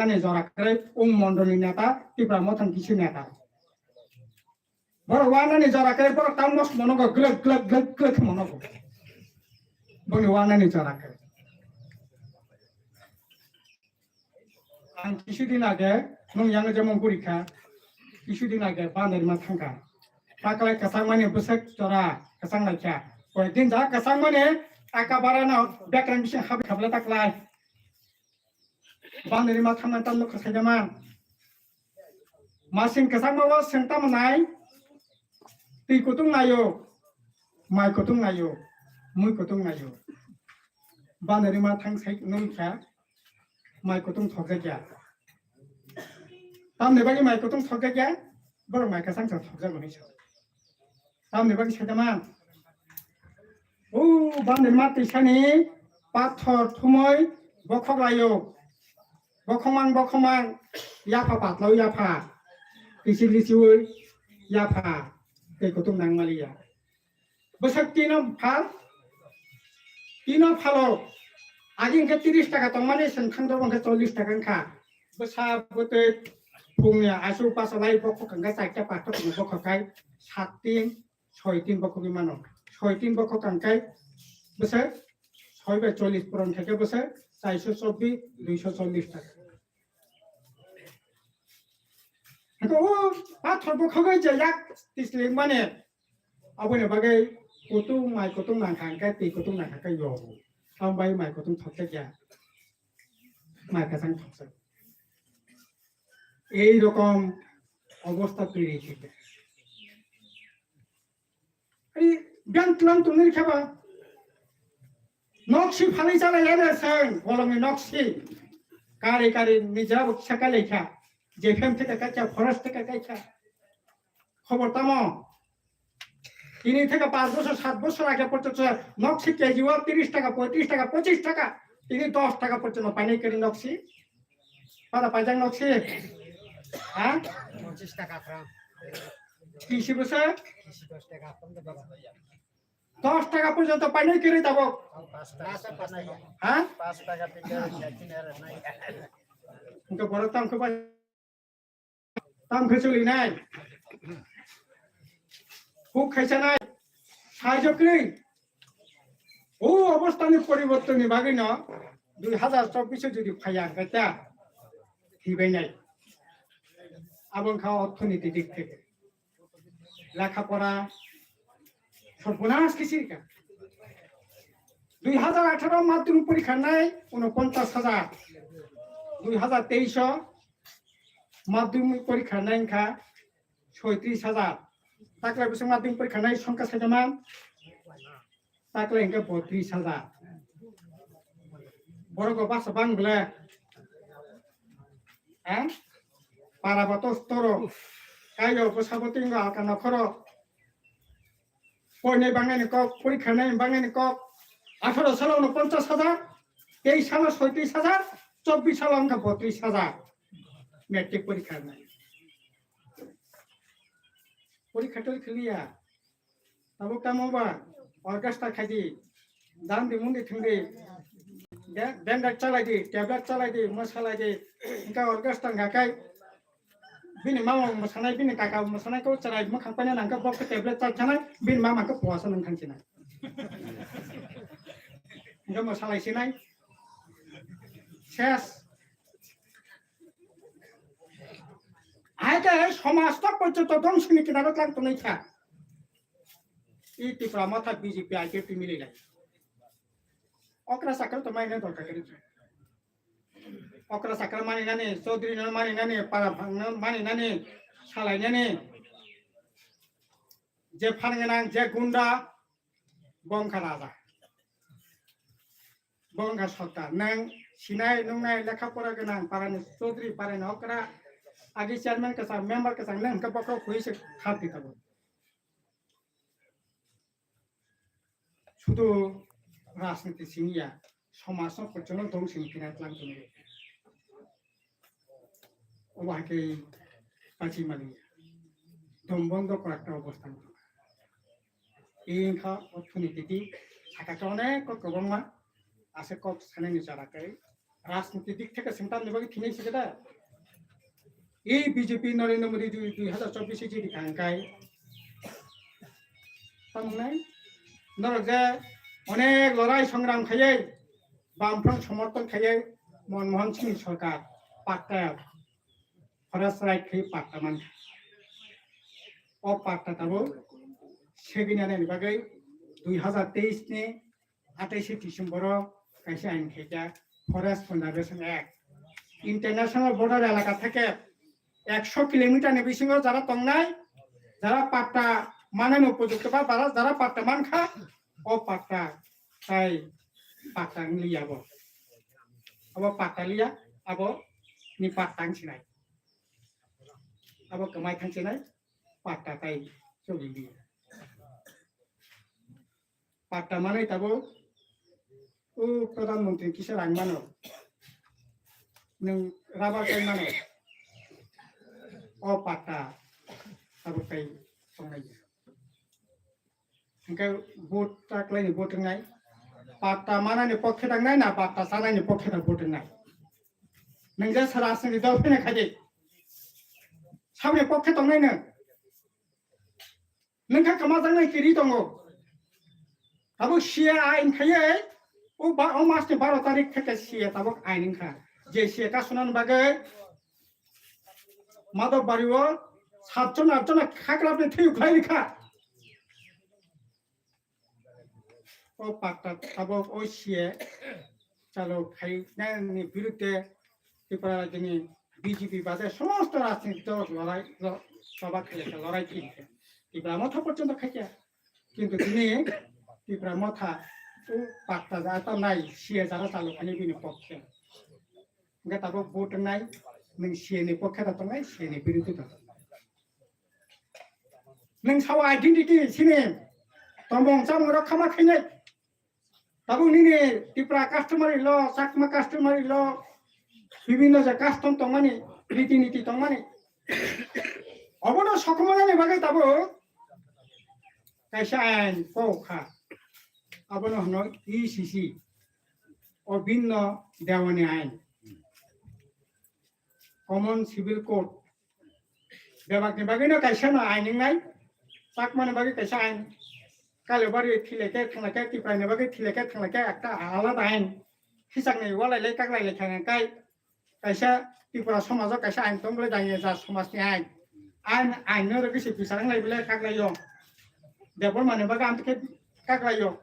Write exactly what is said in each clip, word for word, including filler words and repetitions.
Ani jora kwrwi um mondolni neta, Tipra Mothani kisi neta. Borok wanani jora kwrwi borok tamo monogo glak glak glak glak monogo. Boni wanani jora kwrwi. Ang kisudin age nwng yang jemon gurikha, kisudin age Bandarima thangkha. Taklai kwchangmani bwswk jora kwchang laikha. Koyekdin ja kwchangmani aka barano bekrang bising habi khablai taklai. Bandarima thangmani tamno khwsaidama. Masing kwchangma o sengtamo nai. Twi kutung naio, mai kutung naio, mui kutung naio. Bandarima thang sai nung kha, mai kutung thokjakya. Tamni bagwi mai kutung thokjakya, borok mai kwchang sa thokjak hwnwi sa. Tamni bagwi saitama. O Bandarima twisani pathor thumui bokhok laio. Bokhokmang bokhokmang yapha patlao yapha. Kisi lisiui yapha. Tei kutung nang maliya. Bwswk tino phal, tino phalo. Agi hwnkhe tiris taka tongmani, chwng thangdoro hwnkhe chollish taka wngkha. Bwsa bwtwi phungni aswk basa lai bokhok hwnkhe chaita pathor bokhok khai sat tin soi tin bokhogwi mano. Soi tin bokhok ang kai bwswk soi bai chollish puron khaikhe bwswk chairso chobbish, duiso chollish taka. Hwnkhe o pathor bokhogwi je yak tisling mane aboni bagwi kutung mai kutung nangkha hwnkhe twi kutung nangkha khe yogo. Tambai mai kutung thokjak ya. Mai kwchang thokjak. Ei rokom obostha twi rikhe. Ari biyang tlang tongni kheba. Noksi phalwi chalai lana sang bolongni noksi. Kari kari nija bo kisa kai laikha. J P M theke kaikha, forest theke kaikha. Khobor tamo? Tini theke panch bosor, sat bosor age porjonto noksi K G o tiris taka, poitris taka, pochis taka. Tini dos taka porjonto painai kari noksi. Para paijak noksi. Ha? Pochis taka gram. Kisi bwsa? Kisi dos taka, pondro taka. Dos taka porjonto painai kiri tabok. Pas taka. Ha? Pas taka. Engko borok tang khe bai. Tang khe chuli nai. Huk khaisa nai. Saijo kri. O obostha ni poriborton ni bagwi no dui hazar chobbish jodi phaiya hwnkhe ta hibai nai. Abo wngkha orthoniti dik theke. Lekha pora sorbonas khe sirikha. Dui hazar atharo madhyamik porikha nai unoponchas hajar. Dui hazar teis o madhyamik porikha nai wngkha soitris hajar. Taklai bwswk madhyamik porikha nai songkha saitama. Taklai hwnkhe botris hajar. Borok bo baksa bang bwle. Ha? Para bo to storo. Kayo bwsa bo tingo alka nokhoro. Poinai bangnai ni kok, porikha nai bangnai ni kok. Atharo salo no ponchas hajar, teis salo soitris hajar, chobbish salo wngkha botris hajar. Matric porikha nai. Porikha to khiliya. Tabuk tamo ba orchestra khaidi, dandi mundi thwngdi, de-, dendek chalaidi, tablet chalaidi, mwsalaidi, wngkha orchestra wngkha kai bini mama mwsanai, bini kaka mwsanai kok chwrai mwkhang paina nangkha bokhe tablet chai thanai, bini mama khe puasa nang thang sinai. Wngkha mwsalai sinai. Ses. Hai khe somaj tok porjonto dongsi ni kinaro tlang tonwi kha. I Tipra Motha B J P I P F T mili lai. Okra chakra to maina dorkar kwrwi kha. Okra chakra mani nani, Chaudhary no mani nani, para phang no mani nani, salai nani. Je phan gwnang, je gunda, bo wngkha raja. Bo wngkha sota. Nwng sinai nungnai lekha pora gwnang parani Chaudhary, parani okra, agi chairman kwchang, member kwchang, nwng hwnkhe bokhorok hoi se kharti tabuk. Sudu rajniti singya, somaj no kocholo dong sing kina tlang tongwi. Obo hai khe pachi maliya. Dombondo korakta obostha wngkha. Engkha orthoniti saka khe onek kok kwbangma ase kok sanani chara kai. Rajniti dik theke sengtam ni bagwi thinai sikada. Ei B J P Narendra Modi dui, dui hazar chobbish e jidi kangkai. Tamunai norok je onek lorai songram khaiye, Bamfront somorthon khaiye, Manmohan Singh sorkar patta, forest right khai patta man. O patta tabo segina ni bagwi dui hazar teis ni atais December o kaisa ain khaijak Forest Conservation Act. International border elaka theke ekso kilometer ni bisingo jara tongnai, jara patta manani upojukto ba bara jara patta mankha, o patta tai patta wng liya bo. Abo patta liya, abo ni patta wng sinai. Abo kwmai thang sinai, patta tai choli liya. Patta manwi tabuk o Pradhan Mantri kisa rang mano, nwng rubber kai mano, o patta tabuk tai tongnai. Hingke vote ta kwlaini vote wngnai, patta manani pokhe tangnai na patta chanani pokhe ta vote wngnai? Nwng je sara aswngni dol phina khaidi, saboni pokhe tongnai nwng? Nwng kha kwmajaknai kiri tongo. Tabuk C A ain khaiye, o ba, o masni baro tarik theke C A tabuk ain wngkha. Je C A kasunani bagwi Madhobari o satjon atjon hakrapni thwi khlai rikha. O patta tabuk o C A chalo khainani birudde Tripura rajyoni B J P bade somosto rajnitik dol lorai, lo-, loba khaikha, lorai khaikha. Tipra Motha porjonto khaikha. Kintu tini Tipra Motha o patta jata nai C A jara chalo khaini bini pokhe. Hingke tabuk vote wngnai, nwng C A ni pokhe da tongnai, C A ni birudde da tongnai. Nwng sao identity sini tomong chamung rok khama khainai. Tabuk nini Tipra customary law, Chakma customary law, bibhinno je custom tongmani, riti niti tongmani. Obono sokomorani bagwi tabuk kaisa ain kok kha. Abono hwno E C C, Obinno Dewani ain. Common Civil Code. Bebakni bagwino kaisa no ain wngnai, Chakmani bagwi kaisa ain. Kailaibari thileke thangleke, Tiprani bagwi thileke thangleke ekta alada ain. Hisakni walailai kaklailai kha kai. Kaisa Tripura somajo kaisa ain tong bwle dangya ja somajni ain. Ain, ain no rwgwi se bichar wnglai bwle kaklaio. Debbarmani bagwi amtwkhe kaklaio.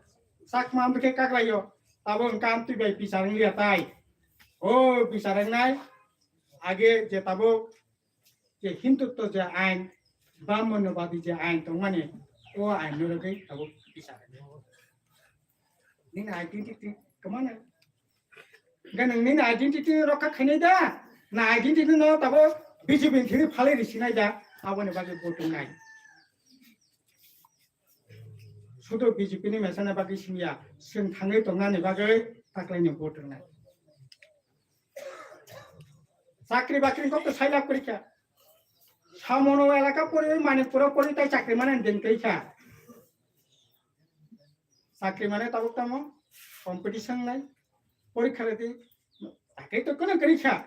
Chakma amtwkhe kaklaio. Abo wngkha amtwi bai bichar wngliya tai. O bichar wngnai age je tabuk je Hindutto je ain, Brahmanyabadi je ain tongmani, o ain no rwgwi tabuk bichar wngnai. Nini identity kwmana? Hingke nwng nini identity rokha khainai da? Na identity no tabuk B J P ni thani phalwi risinai da? Aboni bagwi vote wngnai. Sudu B J P ni mesana bagwi simiya, chwng thangwi tongnani bagwi taklaini vote wngnai. Chakri bakri kok to sailab kwrwi kha. Samono elaka pori, Manipuro pori tai chakri mane den kwrwi kha. Chakri mane tabuk tamo competition nai, porikha redi, takai to kono kwrwi kha.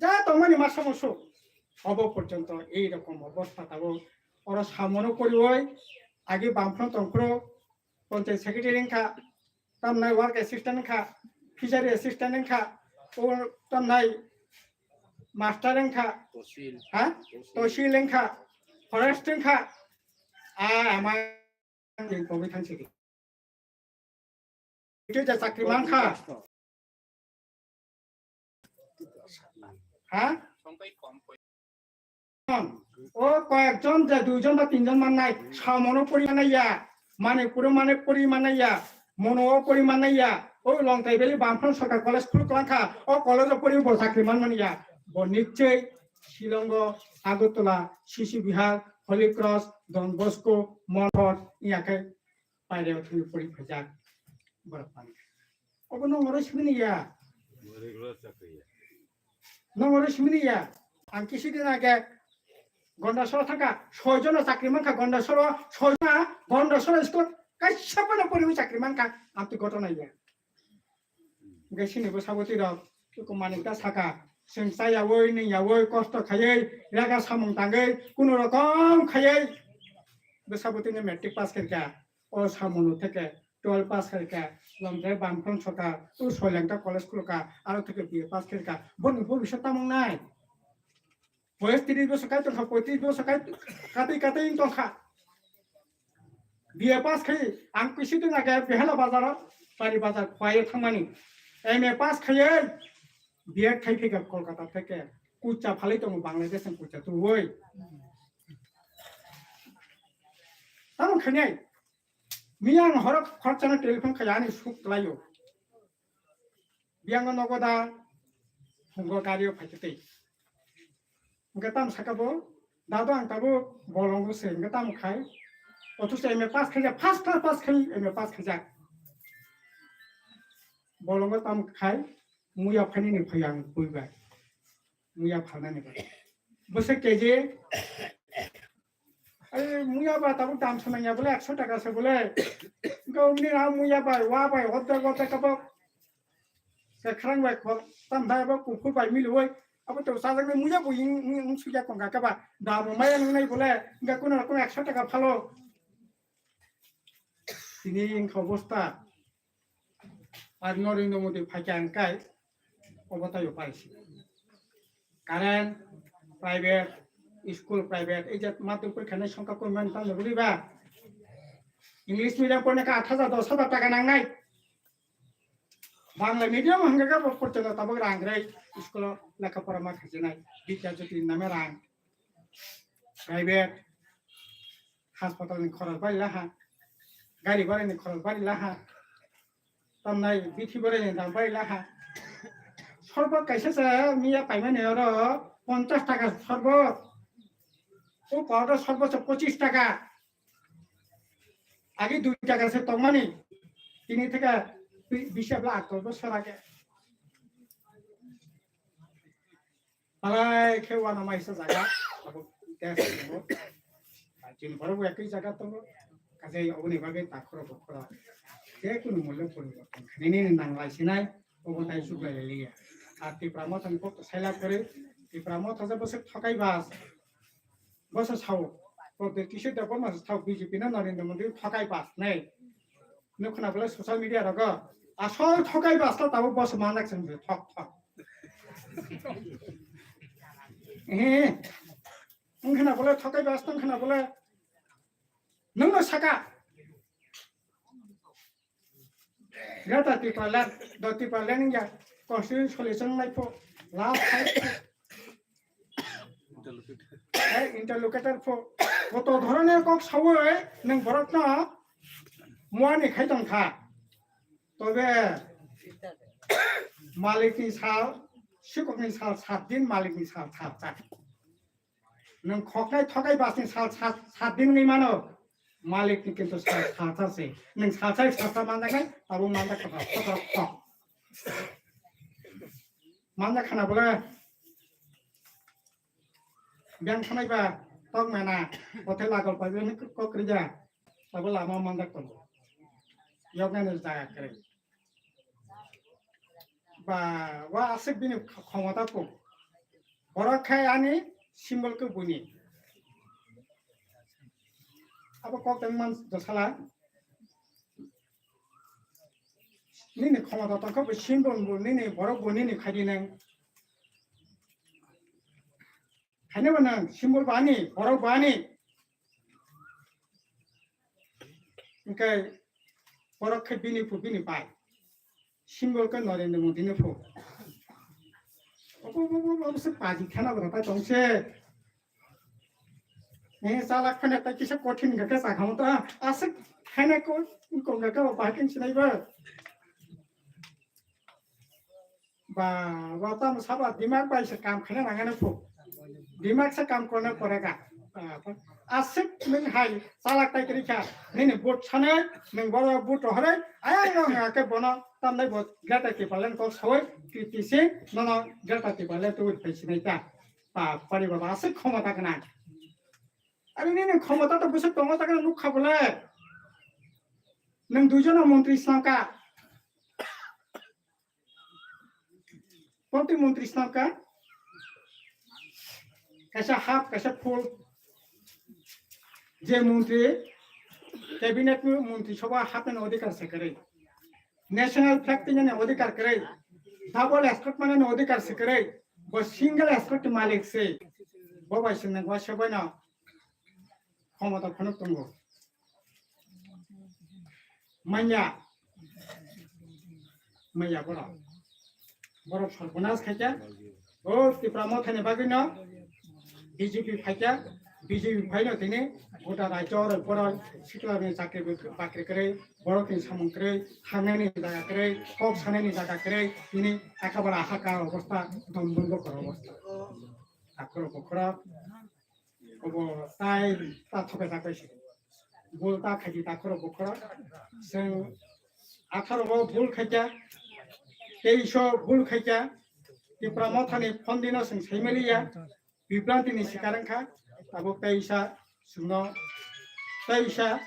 Ja tongmani masa musu. Obo porjonto ei rokom obostha tabuk. Oro samono poriwi agi bamphano tongphuru, panchayat secretary wngkha, tamnai work assistant wngkha, fishery assistant wngkha, o tamnai master wngkha, Tosil. Ha? Tosil. Tosil wngkha, forest wngkha, a ama tongwi thangsi di. Itu ja chakri mankha. Ha? O koyekjon je duijon ba tinjon mannai, samono pori manaiya, Manipuro mane pori manaiya, Mono o pori manaiya, o Longkai Valley Bamphano Sarkar College khuluk langkha, o college o pori bo chakri man manya, bo nichoi Shillongo, Agartala, C C Bihar, Holy Cross, Don Bosco, Monfort, iya khe paireo thangwi pori phaijak borok manwi. Obo nongoro sibini ya. Nongoro sibini ya. Ang kisi din age Gondasoro thangkha, soi jono chakri mankha Gondasoro, soi jona Gondasoro school kaisa phano poriwi chakri mankha, amtwi gotona ya. Hingke sini bo saboti rok Tuku manik ta saka, chwng cha yawi, nwng yawi, kosto khaiwi, raga samung tangwi, kunu rokom khaiwi, bwsa bwtwino matric pass khaikha. O samung theke twelve pass khaikha, lomthai Bamfront sorkar, o Soilangta college khulukha, aro theke B A pass khaikha. Boni bhobishyot tamo wngnai? Boyes tris bosor kai tongkha, poitris bosor kai katwi katwi wng tongkha. B A pass khai ang kisi dwng age Behela bazar o, Pari bazar khwlaiwi thangmani. M A pass khaiwi B Ed khai phika Kolkata theke. Kucha phalwi tongo Bangladesh ni kucha tuwi. Tamo khainai. Miyang horo khoroksa no telephone khai ani suk twlaio. Biyango nogo da, phungo gari o phaikhe tei. Hwnkhe tam saka bo, dado ang tabuk bolongo se, hwnkhe tam khai. Othocho M A pass khaijak, first class pass khai M A pass khaijak. Bolongo tam khai, muya phainani phai ang buibai. Muya phalnani bai. Bwswk K G? Ai, muya ba tabuk dam sananya bole ekso taka se bole. Hwnkhe umni na muya bai, wa bai, hotte hotte kabok. Se khrang bai khok, tam thai bo kuphur bai milwoi. Abo to sajak ni muya bo ing, ing, ing sugya kongka kaba. Dam maya nungnai bole. Hwnkhe kuno rokong ekso taka phalo. Tini wngkha obosta. Ar Narendra Modi phaikha hwnkhe obo taibo paisi. Current, private, school private, ei je madhyamik porikha ni songkha koi mani tamni bwlwi ba. English medium porina khe aat hajar dos hajar taka nangnai. Bangla medium hwnkhe khe bo porjona tabuk rang kwrwi school o lekha pora ma khajinai. Bidya Jyoti name rang. Private, hospital ni khoros bari laha, gari bari ni khoros bari laha, tamnai bithi bari ni dam bari laha. Sorbot kaisa se miya paimani oro ponchas taka sorbot, o powder sorbot se pochis taka. Agi dui taka se tongmani, tini theke bi-, bisabla ator bosor age. Palai khe uanama hisa jaga, abo test tongo. Chini borok bo ekoi jaga tongo. Kaje oboni bagwi takhoro bokhoro je kunu mulya poriborton khainani nanglai sinai, obo tai chuklai liya. Ar Tipra Motha ni kok to sailak kwrwi, Tipra Motha je bwswk thokai bas. Bwsa sao, Pradyot Kishore Debbarma sao B J P no Narendra Modi thokai bas nei. Nuk khna bole social media rogo asol thokai bas to tabuk bwsa manjak chwng thok thok. Eh, wng khna bole thokai bas tong khna bole nwng no saka. Greater Tipraland, do Tipraland wngya constitution solution lai pho, last fight pho. Hai interlocutor pho. Koto dhoroner kok sawi nwng borokno muani khai tong kha. Tobe malikni sal, sikokni sal sat din, malikni sal sat sat. Nwng khoknai thokai basni sal sat, sat din wngwi mano. Malikni kintu sal sat sat se. Nwng sal sat sat sat manjaknai, abo manjak kha, kha, kha, kha. Manjak khana bole. Biyang thanai ba tok mena, kothai lagol pai bini kok rija. Abo lama manjak tongo. Yoknani jaga kwrwi. Ba, wa aswk bini khomota kuk. Borok khai ani symbol khe buini. Abo kok tang man dosala. Nini khomota tongkha bo symbol bo nini borok bo nini khaidi nang. Khaina bo nang symbol bo ani, borok bo ani. Hingke borok khe bini phu bini pai. Symbol khe Narendra Modi ni phu. Obo, obo, obo, obo se paji khana bo tai tong se. Eh, chalak phane tai kisa kothin ga khe sa khamo ta. Aswk khana ko, ko ga ka ba kin sinai ba. Ba, ba tamo sabo dimak bai se kam khaina nangani phu. Dimak se kam korna porega. Ba, aswk nwng hai chalak tai kwrwi kha. Nini vote sanai, nwng boro vote rohorwi, ayang rong ha khe bono tamnai bo Greater Tipraland kok sawi, K T C, nono Greater Tipraland tubui phai sinai ta. Ba, pari baba aswk khomota gwnang. Ari nini khomota to bwswk tongo ta gwnang nuk kha bole. Nwng duijono montri snam kha. Kontri montri snamka, kaisa half, kaisa full. Je montri, cabinet ni montri soba hapnani odhikar se kwrwi. National flag tinani odhikar kwrwi. Double escort manani odhikar se kwrwi. Bo single escort ni malik se. Bo bai sinna gwa sobai no. Khomota phunuk tongo. Manya. Manya borok. Borok sorbonas khaikha. O Tipra Mothani bagwino B J P phaikha. B J P phaino tini gota raichoro borok sikla ni chakri bakri kwrwi, borok ni samung kwrwi, thangnani jaga kwrwi, kok sanani jaga kwrwi, tini akabara haka obostha, dombon bokor obostha. Takhoro bokhoro. Obo tai ta thoke ta kaise. Bul ta khaji ta khoro bokhoro. Seng atharo bo bul khaja. Teiso bul khaja. Tipra Mothani phondino seng saimaliya. Bibranti ni sikar wngkha. Abo teisa sungno teisa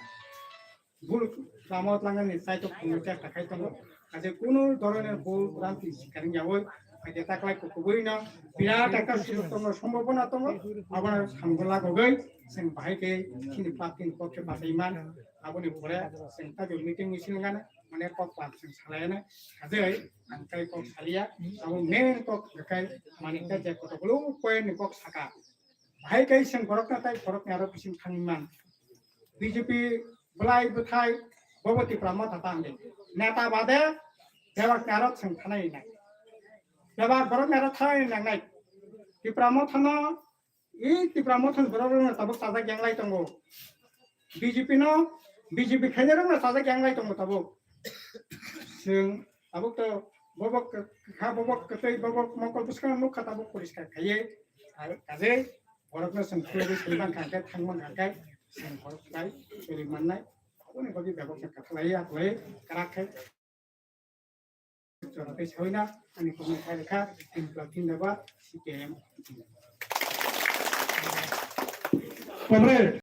bul lama o tlangani saitok phunukjak takhai tongo. Kaje kunu dhoroner bul bhranti sikar wngya oi, kaje taklai kukubuino birat ekta sujuk tongo, sombhabona tongo, abono samung lagogoi chwng bahai khe chini party ni pokhe bachai man. Aboni pore chwng tabuk meeting misil wngana, mane kok pal chwng salaiana, kaje ang tai kok salia, abo main kok hwnkhe mane khe je kotokulu point ni kok saka. Bahai khe chwng borokno tai borokni aro bising thangwi man. B J P bwlai bwthai bobo Tipra Motha tang di. Neta bade bebak narok chwng thanai nai. Bebak borok narok thanai nangnai. Tipra Mothano, i Tipra Mothani borok rokno tabuk sajak yanglai tongo. B J P no, B J P khaina rokno sajak yanglai tongo tabuk. Chwng tabuk to bobo kha, bobo kwtwi, bobo mokol bwskang nukha tabuk poriskar khaiye. Ar kaje borokno chwng khulugwi swi mankha hwnkhe, thang mankha hwnkhe, chwng borok bai choli mannai. Aboni bagwi bebak khe kwthalai ya kwlai kwrak khe. Jora tei sawina ani kokno khai rwkha, tini pla tini daba C P I M. Comrade,